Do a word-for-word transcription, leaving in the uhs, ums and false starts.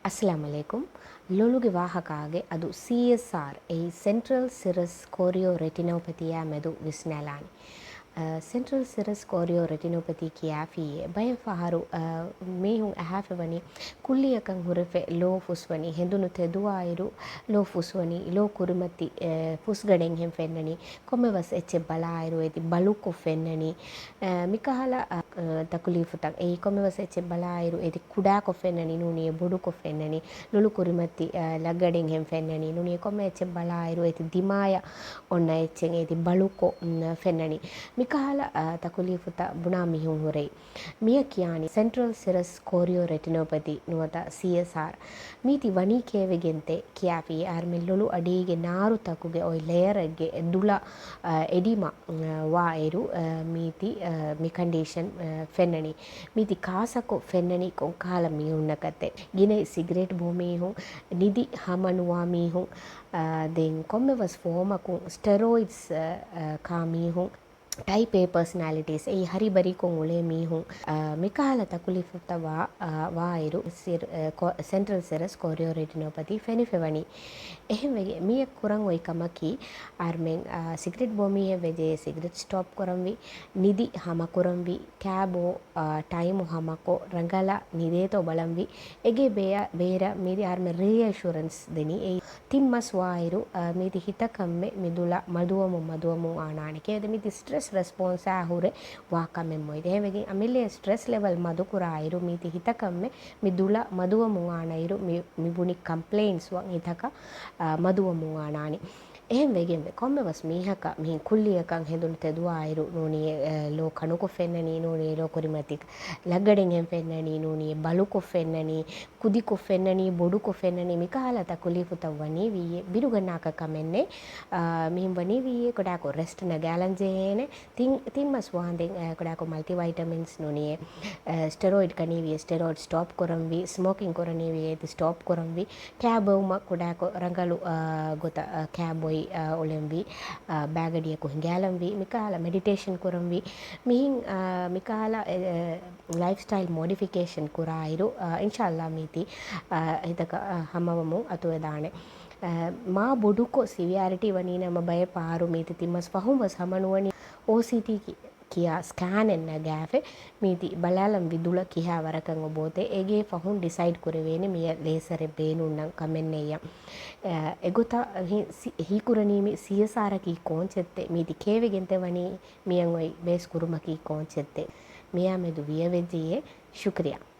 އައްސަލާމު ޢަލައިކުމް. ލޮލުގެ ވާހަކާގެ އަދު ސީއެސްއާރް އެއީ ސެންޓްރަލް ސިރަސް ކޯރިއޯ ރެޓިނޯޕެތީއާ މެދު ވިސްނާލާނީ. އަ، ސެންޓްރަލް ސިރަސް ކޯރިއޯ ރެޓިނޯޕެތީ ކިޔާފިއޭ ބައެއް ފަހަރު، އަ، މީހުން އަހާފަ ވަނީ ކުއްލިއަކަށް ހުރެފެ ލޯ ފުސްވަނީ، ހެނދުނު ތެދުވާއިރު ލޯ ފުސްވަނީ، ލޯ ކުރިމަތި، އެ، ފުސްގަޑެއްހެން ފެންނަނީ، ކޮންމެވެސް އެއްޗެއް ބަލާއިރު އޭތި ބަލުކޮށް ފެންނަނީ، އަ، މިކަހަލަ، އަ، ތަކުލީފުތައް އެއީ ކޮންމެވެސް އެއްޗެއް ބަލާއިރު އޭތި ކުޑާކޮށް ފެންނަނީ ނޫނީ ބޮޑުކޮށް ފެންނަނީ، ލޮލު ކުރިމަތި، އަ، ލައްގަޑެއްހެން ފެންނަނީ ނޫނީ ކޮންމެ އެއްޗެއް ބަލާއިރު އޭތި ދިމާޔަށް އޮންނަ އެއްޗެއް އޭތި ބަލުކޮށް، މް، ފެންނަނީ. މިކަހަލަ، އަ، ތަކުލީފުތައް ބުނާ މީހުން ހުރެ. މިއަށް ކިޔާނީ ސެންޓްރަލް ސިރަސް ކޯރިއޯ ރެޓިނޯޕެތީ ނުވަތަ ސީއެސްއާރް. މީތި ވަނީ ކޭވެގެންތޭ ކިޔާފި އަހަރުމެން ލޮލު އަޑީގެ ނާރުތަކުގެ އޮތް ލެޔަރެއްގެ ދުލަށް، އަ، އެޑިމަ، އަ، ވާއިރު، އަ، މީތި، އަ، މި ކަންޑީޝަން، އަ، ފެންނަނީ. މީތި ކާސަކޮށް ފެންނަނީ ކޮންކަހަލަ މީހުންނަކަށްތެ؟ ގިނައި ސިގްރެޓް ބޯ މީހުން، ނިދި ހަމަނުވާ މީހުން، އަ، ދެން ކޮންމެވެސް ފޯމަކުން ސްޓެރޯއިޑްސް، އަ، އަ، ކާ މީހުން. ޓައިޕް އޭ ޕާސަނާލިޓީސް އެއީ ހަރިބަރީކޮށް އުޅޭ މީހުން، އާ، މިކަހަލަ ތަކުލީފުތައް ވާ، އާ، ވާއިރު ސިރް-، އާ، ކޮ-، ސެންޓްރަލް ސިރަސް ކޯރިއޯ ރެޓިނޯޕަތީ ފެނިފެވަނީ. އެހެންވެގެން މިއަށް ކުރަން އޮތް ކަމަކީ، އަހަރުމެން، އާ، ސިގްރެޓް ބޯ މީހެއް ވެޖެ ސިގްރެޓް ސްޓޮޕް ކުރަންވީ، ނިދި ހަމަކުރަންވީ، ކާބޯ، އާ، ޓައިމު ހަމަކޮށް ރަނގަޅަށް ނިދޭތޯ ބަލަންވީ، އެގޭ ބޭ-، ބޭރަށް މިދި އަހަރުމެން ރީއެޝުރެންސް ދެނީ. އެއީ ތިން މަސް ވާއިރު، އަ، މީތި ހިތަކަށްމެ މި ދުލަށް މަދުވަމުން މަދުވަމުން އާނާނެ. ކޭދެ މީތި ސްޓްރެސް ރެސްޕޮންސާ ހުރެ ވާ ކަމެއް މޮއިދެ. އެހެންވެގެން އަމިއްލައަށް ސްޓްރެސް ލެވެލް މަދުކުރާއިރު، މީތި ހިތަކަށްމެ މި ދުލަށް މަދުވަމުން އާނައިރު، މި، މި ބުނި ކަމްޕްލެއިންސް ވަން ހިތަކަށް، އަ، މަދުވަމުން އާނާނެ. އެހެން ވެގެން ކޮންމެވެސް މީހަކަށް މިހެން ކުއްލިއަކަށް ހެނދުނު ތެދުވާއިރު ނޫނީ، އެ، ލޯ ކަނުކޮށް ފެންނަނީ ނޫނީ، ލޯ ކުރިމަތި ލައްގަޑެއްހެން ފެންނަނީ ނޫނީ، ބަލުކޮށް ފެންނަނީ، ކުދިކޮށް ފެންނަނީ، ބޮޑުކޮށް ފެންނަނީ، މިކަހަލަ ތަކުލީފުތައް ވަނީ ވީއޭ. ބިރުގަންނާކަށް ކަމެއްނެތް. އާ، މިހެން ވަނީ ވީއޭ ކުޑަކޮށް ރެސްޓް ނަގާލަން ޖެހޭނެ. ތިން، ތިން މަސް ވާނދެން، އަ، ކުޑަކޮށް މަލްޓިވައިޓަމިންސް ނޫނީ، އަ، ސްޓެރޯއިޑް ކަނީވީއޭ، ސްޓެރޯއިޑް ސްޓޮޕް ކުރަންވީ، ސްމޯކިން ކުރަނީވީއޭ، އޭތި ސްޓޮޕް ކުރަންވީ. ކާބޯ އުމަށް ކުޑަކޮށް ރަނގަޅު، އާ، ގޮތަށް، އާ، ކާބޯއި، އާ، އުޅެންވީ، އާ، ބައިގަޑިއަކު ހިނގާލަންވީ، މިކަހަލަ މެޑިޓޭޝަން ކުރަންވީ. މިހިން، އާ، މިކަހަލަ، އެ، އެ، ލައިފްސްޓައިލް މޮޑިފިކޭޝަން ކުރާއިރު، އާ، އިންޝާﷲ މީތި، އާ، ހިތަކަށް، އާ، ހަމަވަމުން އަތުވެދާނެ. އާ، މާ ބޮޑުކޮށް ސިވިއާރިޓީ ވަނީ ނަމަ ބައެއް ފަހަރު މީތި ތިން މަސް ފަހުން ވެސް ހަމަނުވަނީ އޯސީޓީ ކި-، ކިޔާ ސްކޭނެއް ނަގާފެ މީތި ބަލާލަން ވި ދުލަށް ކިހާ ވަރަކަށް އޮބޯތެ. އޭގެ ފަހުން ޑިސައިޑް ކުރެވޭނެ މިޔަށް ލޭސަރެއް ބޭނުންނަން ކަމެއްނެއްޔަ. އެ، އެގޮތަށް ހި-، ސި-، ހީކުރަނީ މި ސީއެސްއާރަކީ ކޯންޗެއްތެ؟ މީތި ކޭވެގެންތެ ވަނީ މިޔަން އޮތް ބޭސް ކުރުމަކީ ކޯންޗެއްތެ؟ މިޔާމެދު ވިޔަވެއްޖެޔޭ. ޝުކްރިޔާ.